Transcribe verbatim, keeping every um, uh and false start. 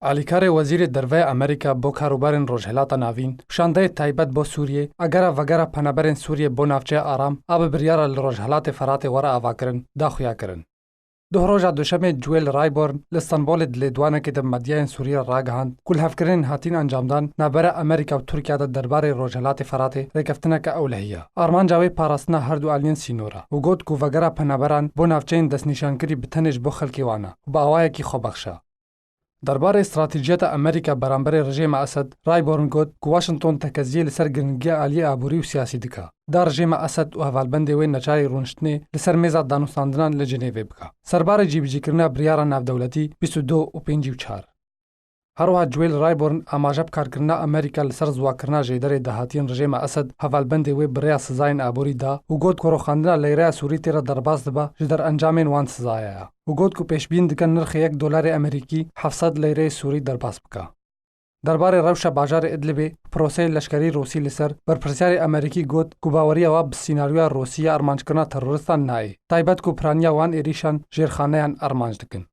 Alîkarê Wezîrê Derve ya Amerîka bo Karûbarên Rojhilata Navîn, û şandeyê taybet bo Sûriyê, egera vegera penaberên Sûriyê bo navçeya aram a bi biryara li Rojhilatê Feratê were avakirin, da xuya kirin. Duh roja Duşemê Joel Rayborn li Stenbolê di lêdwanekê de medyayên Sûrî re ragihand ku li hevkirinên hatîn encamdan navbera Amerîka û Tirkiye de derbarê Rojhilatê Feratê rêkeftineke ewlehî ye. Armanca wê parastina her du aliyên sînor e û got ku vegera penaberan bo navçeyên destnîşankirî bi tenê ji bo xelkê wan e û bi awayekî xwebexş e. Derbarê stratejiyeta Amerîka beramberê rejêma Esed, Rayborn got ku Washington tekeziyê li ser giringiya aliyê aborî û siyasî dike. Da rejêma Esed û hevalbendê wê neçarî rûniştinê li ser mêza danûstandinan li Cinêvê bike. Serbarê cîbicîkirina biryara navdewletî bîst û du û pêncî û çar. Her wiha Joel Rayborn amaje bi karkirina Amerîka li ser ziwakirina jêderê dahatiyên rejêma Esed hevalbendê wê bi rêya sizayên aborî da û got ku rûxandina leyreya Sûrî tê re derbas dibe ji derencamên wan sizaya ye û got ku pêşbîn dike nirxê yek dolarê Amerîkî heft sed leyreyê Sûrî derbas bike. Derbarê rewşa bajarê Idlibê û proseyê leşkerî Rûsî li ser, berpirsyarê Amerîkî got ku baweriya wa bi sînaryoya Rûsî ya armanckirina teroristan nayê, taybet ku piraniya wan êrîşan jêrxaneyan armanc dikin.